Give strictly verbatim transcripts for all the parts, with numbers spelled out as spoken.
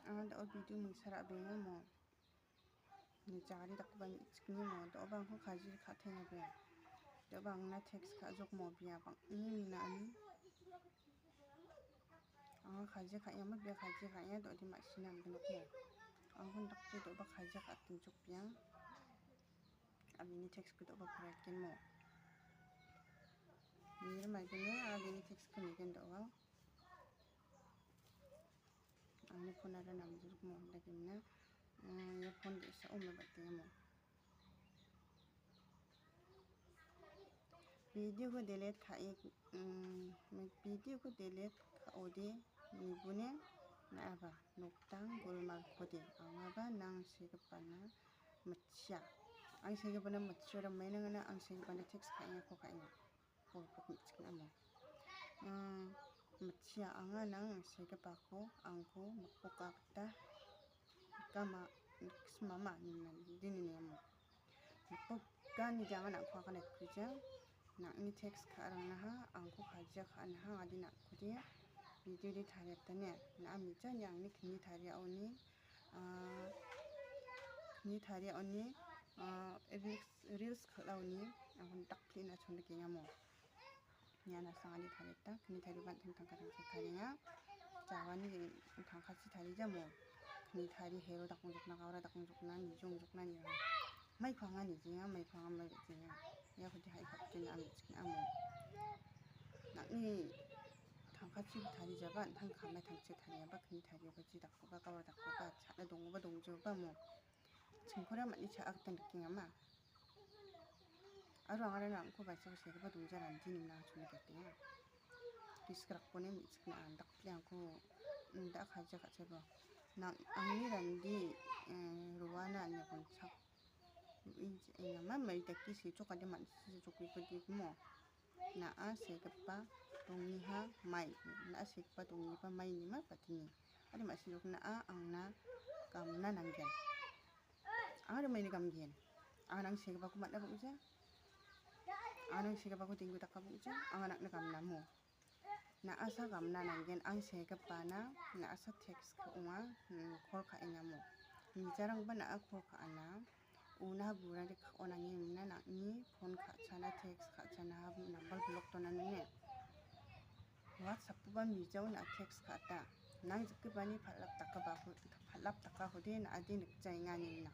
Anga da·o video mingsa ra·benga mo. Ni jari dakgipa me·chikni mo. Da·oba angko kajri ka·tenga bia. Da·oba angna text ka·jok mo bia bang·e mina ani. Anga kajri ka·enga mo bia kajri ka·enga da·ode ma·sina am·gnok mo. Angkon dakde da·oba kajri ka·atenchok bia. Abini text ko da·oba poraiken mo. Mir maigene abini text ko migen da·oba. Angni phone-ara namjok mo dagimna, mm, ia phone ge·sa ome ba·tenga mo. Video ko delete ka·e, mm, video ko delete ka·ode nibune na·aba noktang golmalkode angaba nang segipana mitchia. Ang segipana mitchia ramainangana ang segipana text ka·engako ka·enga. Bol·pok me·chikna amo. Ah, mitchia anga nang segipako angko mikboka gita nikama, niksimama, ninna dini niamo. Mikbokani jangan angko akan ekkuja. Nang·ni text ka·rangnaha, angko kajia ka·anaha, adi na·kode video de tariatane. Na·a mija ni angni kni tariaoni, ah, kni tariaoni, ah, reels, reels kal·aoni, angko dakpli na chondikengamo. Ian asongani tariata, kni tariba an·tangtangka tangka tarienga. Jawani tangkachi tarijamo. Kni tari hero dakong jokna, gaura dakong jokna, nijong jokna nirang. Maiko anga nijenga, maiko anga mai bejenga. Ia koti hai kapten am chikna amo. Nang·ni tangkachi tarijaba, an·tang kamai tangchi tariaba, kni tariaba, ji dakkoba, gaura dakkoba, cha·na dongoba, dongjoba mo. Chingkora man·e cha·a gita nikengama. Aro angara nang·ko baisako segipa dongja randi nimna chonikatenga. Gisik rakbone me·chikna andakpli angko inda kaja ka·chaiba. Nang-, angni randi, eh, roana ine gonchak. Ui je-, engama mai dake sechokade man-, sechokbipade mo. Na·a segipa dongiha mai. Na·a segipa dongipa mai nima batini. Ade ma·sirok na·a angna gamna nanggen. Aro maini gamgen. Anga nang segipako man·a bang·ja. Anga nang segipako denggu daka bang·ja. Anga nang·na gamnamo. Na·asa gamna nanggen. Ang segipana na·asa text ka ong·a, hmm, call ka·engamo. Nijarangba na·a call ka·ana. Una burari ka·onangemna nang·ni phone ka·chana, text ka·chana, nambal block donanime. WhatsApp-oba mijao na·a text ka·ata. Nang jikgipani pal·ap dakabako, pal·ap dakakode na·ade nikjaenga ninna.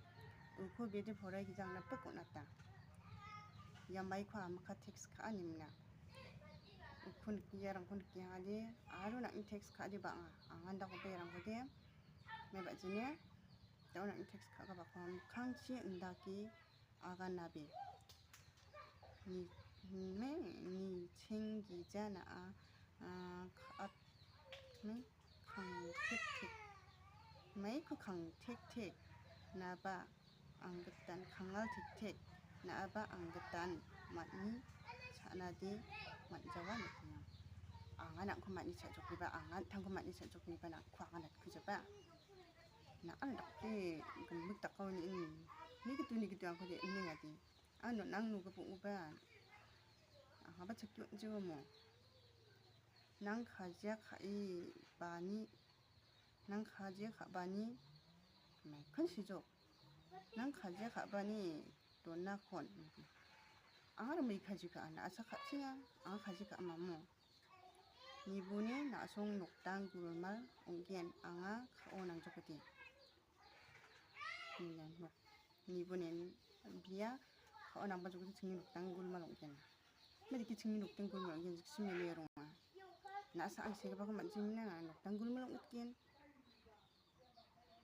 Uko bede poraigijangna pik on·ata. Ia maiko amaka text ka·a nimna. Uko nikenga, iarangko nikengade, aro nang·ni text ka·ade bang·a. Angan dakoba iarangkode, me ba·jine, dao nang·ni text ka·gipako mikkangchi indake aganabe. Ni, me, ni chenggija na·a, a, ka·at, me, kangtektek. Maiko kangtektek. Naba anggitan kangal tektek. Na·aba anggitan man·e cha·nade man·jawa nikenga. Anga nang·ko man·e cha·jokmiba, anga an·tangko man·e cha·jokmiba nang·ko anga natkujaba. Na·a dakde gimik dakaoni ini. Nigitu nigitu angkode inengade. Ano nang nogipa ong·oba. Angaba chakki on·jawamo. Nang kajia ka·e bani, nang kajia ka·bani maikon sijok. Nang kajia ka·bani donakon. Anga rimai kaji ka·a, na·asa ka·chenga, anga kaji ka·amamo. Nibuni na·song nokdang gulmal ong·gen, anga ka·o nangjokode. Ine nok-, nibuni bia ka·o nangba jokode chingni nokdang gulmal ong·gen. Mediki chingni nokdang gulmal ong·gen, jikchi mele ronga. Na·asa ang segipako man·jimina, nokdang gulmal ong·gen.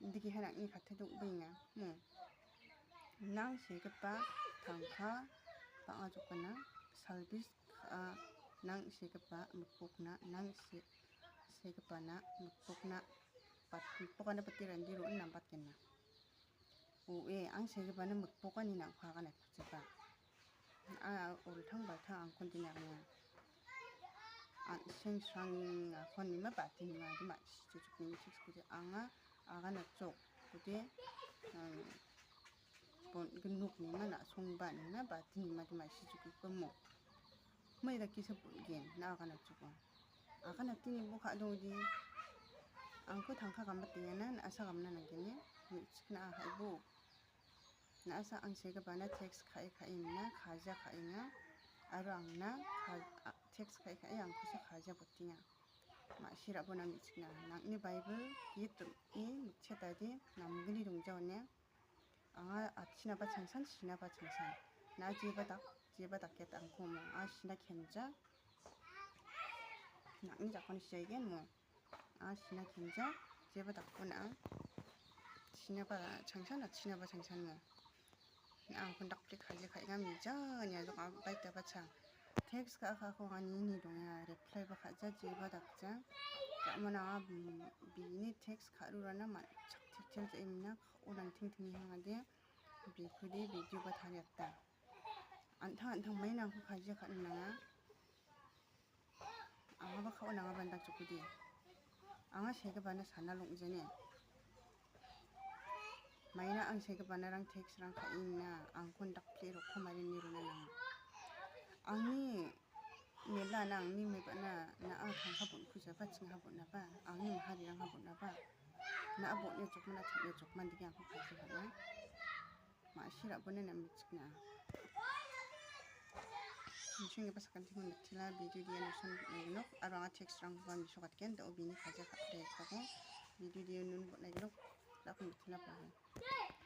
Indiki hai nang·ni kate dongbaenga. Hmm. Nang segipa tangka bang·a jokana, salbis ka·a, nang segipa mikbokna, nang se-, segipana mikbokna, bat-, mikbokana pati randi ro·e nambatgenna. O·e, ang segipana mikbokani nang·ko aganatkuchiba. A, oltang baltang angkon dina ringa. An·seng srang angkon nima bati nima di ma·si chuchuk nima chuchuk kudi anga aganatchok kudi, um, bon gnok nima na·songba nima bati nima di ma·si chukukomo. Mai dake sa bon gen na aganatchok. Aganatini bo ka·dongdi. Angko tangka gambatengana, na·asa gamna nanggini, me·chikna a haibo. Na·asa ang segipana teks ka·e ka·e mina, kaja ka·enga, aro angna ka-, a-, teks ka·e ka·e angkosa kaja botenga. Ma·sirabo na me·chikna. Nang·ni Baibel git rim·e mitchetade namgni dongjaone. Anga atchinaba changsan, sinaba changsan. Na jeba dak-, jeba daket angko mo. A sina kenja. Nang·ni jakoni siaigen mo. A sina kenja. Jeba dakko na. Sinaba changsan, atchinaba changsan mo. Na angkon dakplik kaje ka·enga mija, nia jok a baita bachang. Teks ka·a ka·ako anga nini donga, reply ba ka·ja, jeba dakja. Ka·mona anga, mm, bini teks ka·rurana man-, chak chak chak chak imina ka·o nangting ting hangade. Bikode video ba tariata. An·tang an·tang maina angko kaja ka·na nanga. Angaba ka·o nanga bandak jokode. Anga segipana sana long·jani. Maina ang segipanarang teks rang ka·enga, angkon dakpli rokko marini rona nanga. Angni mela na angni mebana na·a tangka bon·ku jaba chingha bon·aba, angni maharirangha bon·aba. Na·a bon·e jokmana chakne jokman dike angko kaisa bon·a. Ma·sirabona name chikna. Insenggipa sakantikon mitela video dia noson nok aro anga text rangkoba mesokatgen, da·o bini kaja ka·e rikamo video dia nun bon·a nok, dakon mitela paha.